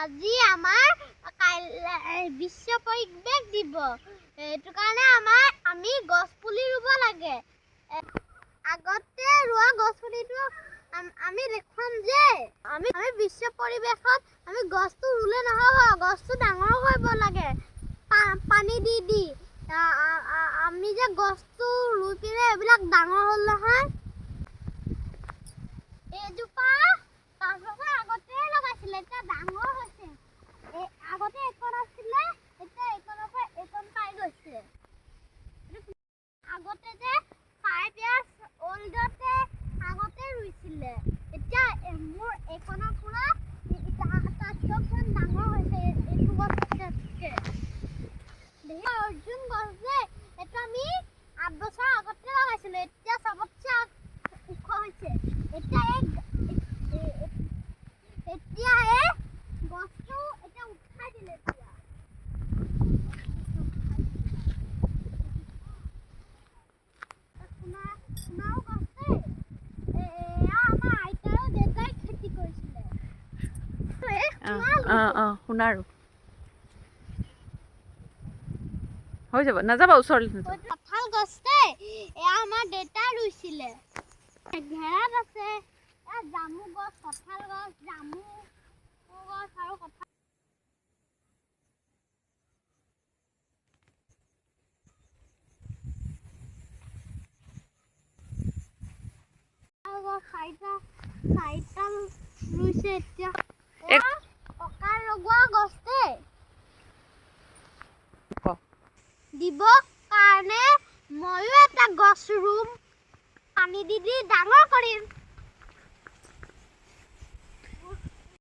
আজি আমাৰ কাইলৈ বিশ্ব পৰিৱেশ দিৱস। সেইটো কাৰণে আমি গছ পুলি ৰুব লাগে। আগতে ৰোৱা গছ পুলিটো আমি দেখুৱাম যে আমি আমি বিশ্ব পৰিৱেশত আমি গছটো ৰুলে নহ'ব, গছটো ডাঙৰ কৰিব লাগে পানী দি দি। আমি যে গছটো ৰুই পিনে এইবিলাক ডাঙৰ হ'ল নহয়। এইজোপা 5 বছৰ আগতে লগাইছিলে, এতিয়া ডাঙৰ হৈছে। আগতে এইকণ আছিলে, এতিয়া এইকণৰ পৰা এইকণ পাই গৈছে। আগতে যে 5 ইয়াৰ্ছ অল্ডতে আগতে ৰুইছিলে, এতিয়া মোৰ এইকণৰ পৰা তাতকৈ ডাঙৰ হৈছে এইটো গছতকৈ। অৰ্জুন গছ যে, এইটো আমি 8 বছৰ আগতে লগাইছিলোঁ, এতিয়া চবতছে ওখ হৈছে। এতিয়া এই গছটো এতিয়া উঠাই দিলে। এতিয়া সোণাৰু গছ দেই, এয়া আমাৰ আইতা আৰু দেউতাই খেতি কৰিছিলে। অঁ, সোণাৰু হৈ যাব, নাযাবা ওচৰলৈ। কঁঠাল গছ দেই, এয়া আমাৰ দেউতাই ৰুইছিলে। ঘেৰাত আছে জামু গছ, কঁঠাল গছ, জামু গছ আৰু কঁঠাল গছ চাৰিটা ৰুইছে এতিয়া। ককা লগোৱা গছ দেই। দিব কাৰণে ময়ো এটা গছ ৰুম, পানী দি দি ডাঙৰ কৰিম।